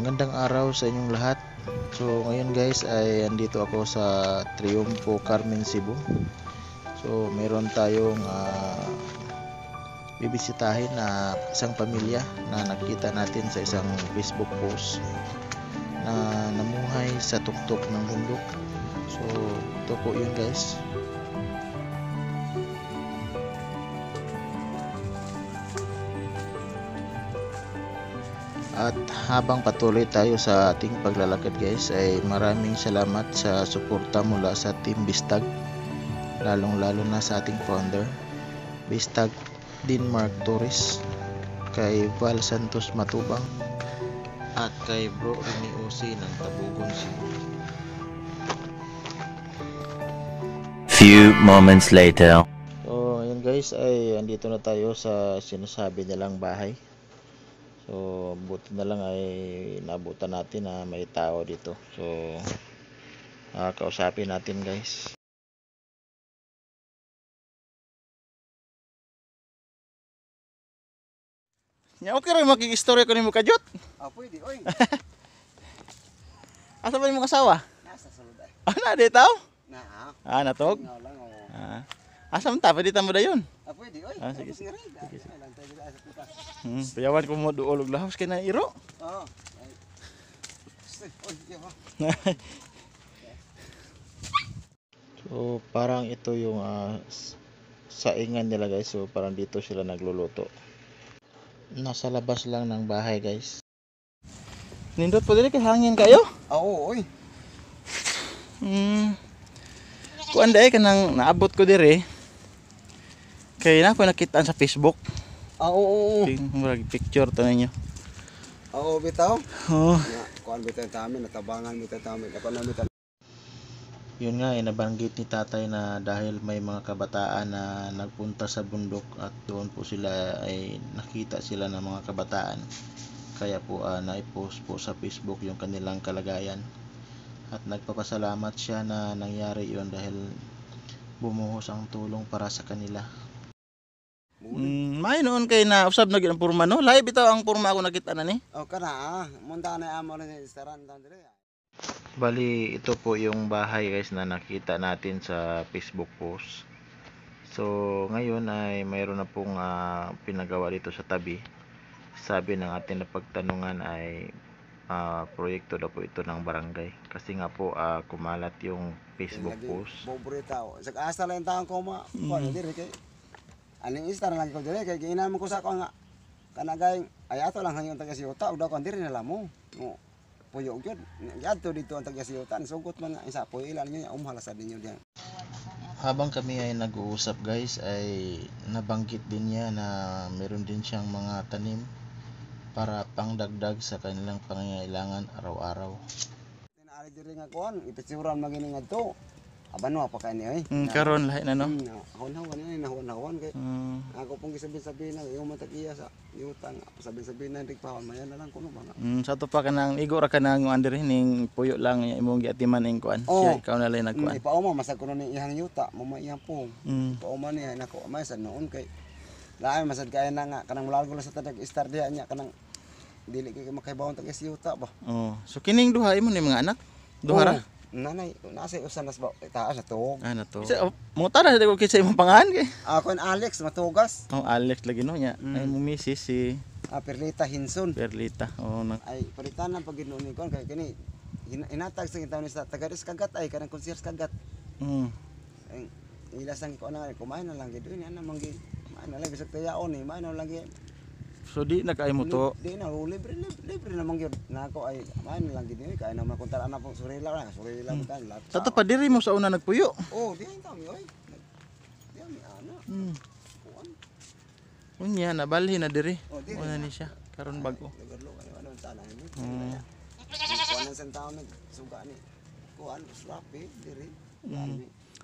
Magandang araw sa inyong lahat. So ngayon guys ay andito ako sa Triunfo, Carmen, Cebu. So meron tayong bibisitahin na isang pamilya na nakita natin sa isang Facebook post na namuhay sa tuktok ng bundok. So ito po yun guys. At habang patuloy tayo sa ating paglalakad guys ay maraming salamat sa suporta mula sa Team Bistag, lalong lalo na sa ating founder Bistag Denmark Torres, kay Val Santos Matubang at kay Bro Rene Osi ng Tabugon, Cebu. Few moments later. So ayun guys ay andito na tayo sa sinasabi nilang bahay. So buti na lang ay nabutan natin na may tao dito. So kausapin natin guys. Nya okay ra makig-istorya ko nimo kajot. Ah, pwede, oy. Asa ba imong asawa? Nasa sulod ay. Ah, na di tao? Na. Ah, natog. Nga lang oh. Ah. Asa man ta pwede ta mo dayon? Ah, pwede, oy. Ah, sige, sige. Sige, sige. Lang tayo dito sa putas. Payawan ko mo duol og lahos kay na iro. Oo. Ay. Oy, iya ba? So parang ito yung saingan nila guys. So parang dito sila nagluluto. Nasa labas lang ng bahay guys. Nindot po dili kay hangin kayo. Ah, oo, oy. Kuan dae kanang naabot ko dire. Kay na ko nakitaan sa Facebook. Ah, oo, oo. Ting murag picture to ninyo. Oo, bitaw. Oh. Nga, kuan bitaw tamin, natabangan bitaw tamin. Dapat na bitaw. Yun nga, nabanggit ni tatay na dahil may mga kabataan na nagpunta sa bundok at doon po sila ay nakita sila ng mga kabataan. Kaya po naipost po sa Facebook yung kanilang kalagayan. At nagpapasalamat siya na nangyari yun dahil bumuhos ang tulong para sa kanila. May noon kay na usab na gyud ang porma no. Lahi bitaw ang porma ako nakita na ni. Oh, kana ah. Munda na amo na sa restaurant dire. Bali, ito po yung bahay guys na nakita natin sa Facebook post. So ngayon ay mayroon na pong pinagawa dito sa tabi. Sabi ng ating napagtanungan ay proyekto daw po ito ng barangay. Kasi nga po kumalat yung Facebook post. Pobre tao. Sa asa lang taon ko ma. Kuan dire kay aning istar lang ko dire kay giinaman ko sa ko nga kanagay ay ato lang hanyon taga siyuta ug daw kon dire na lamo. Mo puyo gyud. Yadto dito ang taga siyuta sugot man nga isa puyo ilan niyo umhala sa ninyo diyan. Habang kami ay nag-uusap guys ay nabanggit din niya na meron din siyang mga tanim para pangdagdag sa kanilang pangangailangan araw-araw. Tinaari dire nga kuan ipitsuran magini ngadto. Abano pa kay ni oy. Karon lahi na no. Hawan-hawan ni nahawan-hawan kay ako pong gisabihin-sabihin na yung matag-iya sa yuta nga sabihin-sabihin na pa maya na lang kuno ba nga. Sa ato pa kanang igo ra kanang under ning puyo lang imong giatiman ning kuan. Oo. Siya ikaw na lang nagkuan. Ipauma masag kuno ni iyang yuta, mo may iyang pong. Ipauma niya nako may sa noon kay laay masad kay na nga kanang mulalgo lang sa tadag star diha niya kanang dili kay makaibawon tag yuta ba. Oh, so kining duha imo ni mga anak? Duha ra? Oh, nanay, nasa usan nas ba taas na tuog. Ah, na to. Mo tara sa ko kinsa imong pangalan kay. Ako ni Alex Matugas. Oh, Alex lagi no nya. Ay mo misis si Perlita Hinson. Perlita. Oh, na. Ay palitan ang paginoon ni kon kay kini inatag sa taon ni sa tagaris kagat ay kanang concierge kagat. Ay ila sang ko na kumain na lang gid ni ana manggi. Main na lang bisag tayaon ni, main na lang gid. So di na kay mo to. Di na libre libre, libre na mangyud nako ay main na lang gid ni kay naman kung tara na pong surila na surila mo tan lahat. Sa to pa diri mo sa una nagpuyo. Oh, di ang tami oy. Di mi ana. Kuan. Unya nabalhin na diri. Oh, diri Una ni siya karon bag-o. Lugar-lugar ano tanan ni. Kuan ang sa taon suga ni. Kuan slapi diri.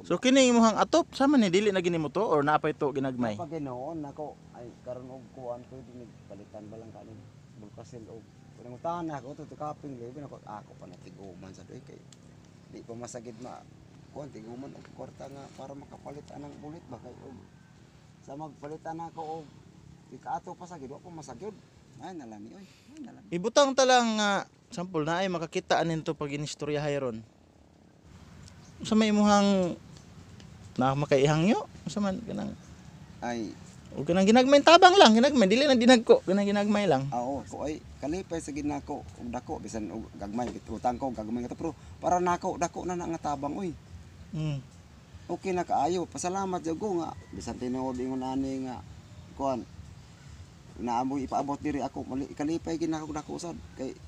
So kini imong atop sama ni dili na gini mo to or naa pa ito ginagmay? Pag ginoon nako ay karon og kuan pwede ni palitan ba lang kaning bulkasil og panangutan ako to kaping libre nako ako pa natiguman sa doy kay di pa masagid ma kuan tiguman og kwarta nga para makapalit anang bulit ba kay og sa magpalitan ako og ikaato pa sa gid wa pa masagyod ay nalami oy ay nalami. Ibutang ta lang nga Sample na ay makakita anin to pag inistoryahay ron. Unsa may imuhang na makaihangyo? Unsa man kanang Ay, o kanang ginagmay tabang lang, ginagmay dili na dinagko, kanang ginagmay lang. Ah, oo, ko ay kalipay sa ginako og dako bisan og gagmay utang ko gagmay nga to, pero para nako dako na na nga tabang oy. Okay na kaayo. Pasalamat jud ko nga bisan tinuod ingon ani nga kuan naamoy ipaabot diri ako kalipay gid nako dako sad kay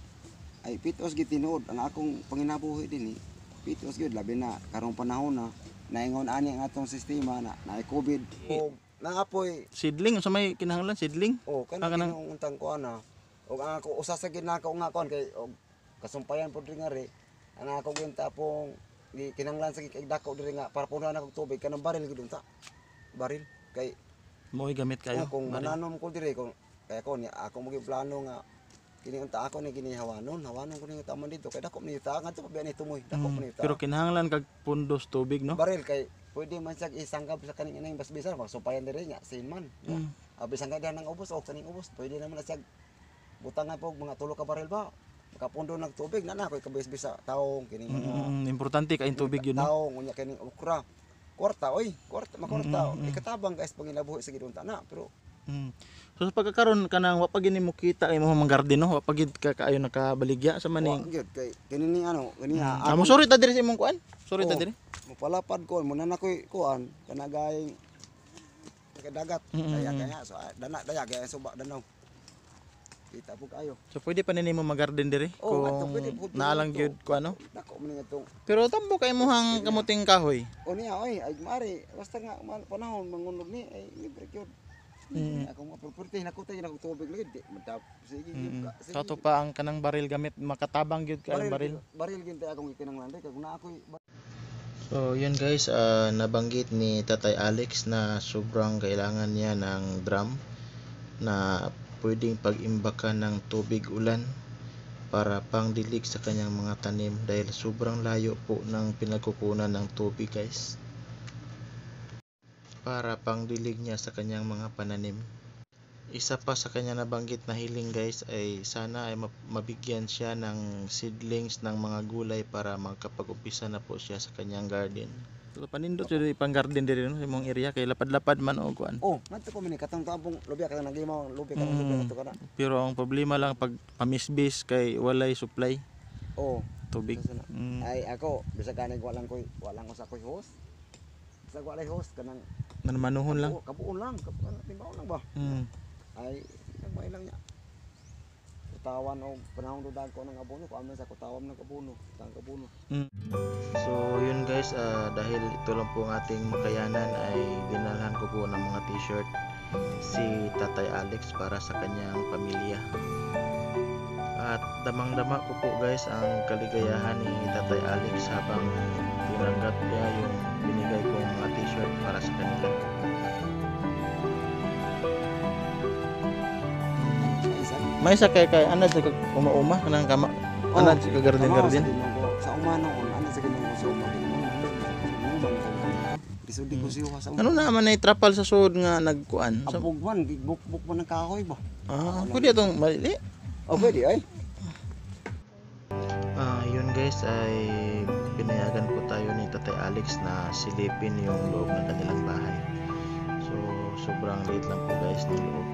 ay pitos gid tinuod ang akong panginabuhi dinhi. Pitos gid labi na karong panahon na naingon ani ang atong sistema na naay COVID o naapoy. Seedling, unsa may kinahanglan seedling? Oh, Ah, kanang kanang- kanang untang kuan na. Og ang ako usa sa gid nako nga kuan kay og kasumpayan pud diri nga ri. Ang ako gyud tapong di kinahanglan sa kay dako diri nga para punuan ako og tubig kanang baril gid unta. Baril kay Mo'y gamit kayo. oh, kung Baril. mananom ko diri kung kay ako niya ako mo gyud plano nga kini unta ako ni kini hawanon, hawanon ko ni taman dito kay dako ni ta ngadto pa biya ni tumoy, dako ni ta. Pero kinahanglan kag pundos tubig, no? Baril kay pwede man siya isangkap sa kaning inang basbisan magsumpayan diri nya sin man. Bisan ka diha nang ubos o kaning ubos pwede naman na siya butangan po mga tulo ka baril ba makapundo ng tubig na na koy kabisbis sa taong kining mga Importante kay tubig yun, no? taong unya kining okra kwarta oy kwarta makorta ikatabang guys panginabuhi sa gidunta na pero So sa pagkakaron kanang wa pa gini mo kita imong mga garden, no? Wa pa gid ka kaayo nakabaligya sa wa maning. gyud kay kini ni ano kini Amo sorry ta diri sa imong kuan. Sorry ta Oh. diri. Mapalapad ko mo na na koy kuan kanagay kay dagat daya kaya so ah, dana daya kaya suba danaw kita po kayo. So pwede pa nimo mag-garden diri Oh, kung ato, pwede, pwede naalang dito. gyud kuan, no? Dako man nga itong Pero tambo kay imong kamuting kahoy. O niya, oy, ay mari, basta nga panahon mangunog ni ay libre gyud. Ako mga property nakutay na tubig lagi di madap. Sige gyud ka. Sige. Kato pa ang kanang baril gamit makatabang gyud ka ang baril. Baril gyud tay akong gikinahanglan kay kung naa ako'y So yun guys, nabanggit ni Tatay Alex na sobrang kailangan niya ng drum na pwedeng pag-imbakan ng tubig ulan para pangdilig sa kanyang mga tanim dahil sobrang layo po ng pinagkukunan ng tubig guys, para pangdilig niya sa kanyang mga pananim. Isa pa sa kanya nabanggit na hiling guys ay sana ay mabigyan siya ng seedlings ng mga gulay para makapag-umpisa na po siya sa kanyang garden. So, panindot siya pang garden diri no sa imong area kay lapad-lapad man og kuan. Oh, ngadto ko man katong tampong lobya katong nagimaw lobya katong lobya kadto kana. Pero ang problema lang pag pamisbis kay walay supply Oh, tubig. Sa na. Ay ako bisag kanay wa lang koy, wa lang ko sa koy host. Bisag walay host kanang Manmanuhon lang. Kabuon lang, kabuon timbaon lang ba. Ay nagmay lang niya. Kutawan og panahon dudag ko ng abono, kuan man sa kutawan ng abono, tang abono. So yun guys, dahil ito lang po ang ating makayanan ay dinalhan ko po ng mga t-shirt si Tatay Alex para sa kanyang pamilya. At damang-dama ko po guys ang kaligayahan ni Tatay Alex habang tinanggap niya yung binigay kong mga t-shirt para sa kanila. May isa kay kay ana sa uma-uma kanang kama ana sa garden garden. Sa uma noon, ana sa ginoo sa uma ginoo. Lisod ko siya sa uma. Ano naman ay trapal sa sud nga nagkuan? Sa, Abog man, gigbukbuk man ang kahoy ba? Pwede itong mali. Oh, pwede ay. Yun guys ay pinayagan po tayo ni Tatay Alex na silipin yung loob ng kanilang bahay. So sobrang liit lang po guys ng loob.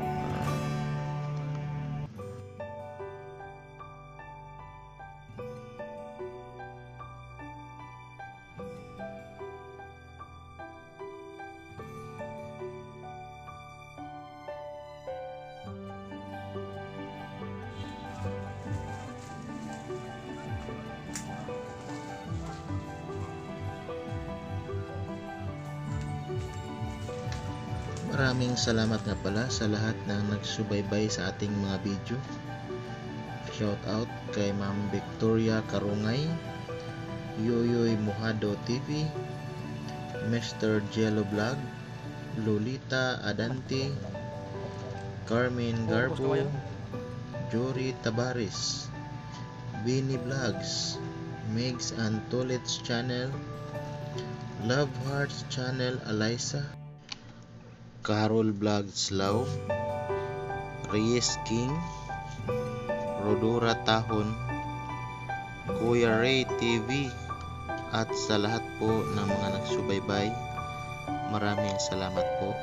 Maraming salamat nga pala sa lahat ng nagsubaybay sa ating mga video. Shout out kay Ma'am Victoria Karungay, Yoyoy Mojado TV, Mr. Jello Vlog, Lolita Adante, Carmen Garbo, Jory Tabares, Vinny Vlogs, Migs and Tolits Channel, Love Hearts Channel Eliza, Carol Vlogs Love, Reyes King, Rodora Tahon, Kuya Ray TV, at sa lahat po ng mga nagsubaybay. Maraming salamat po.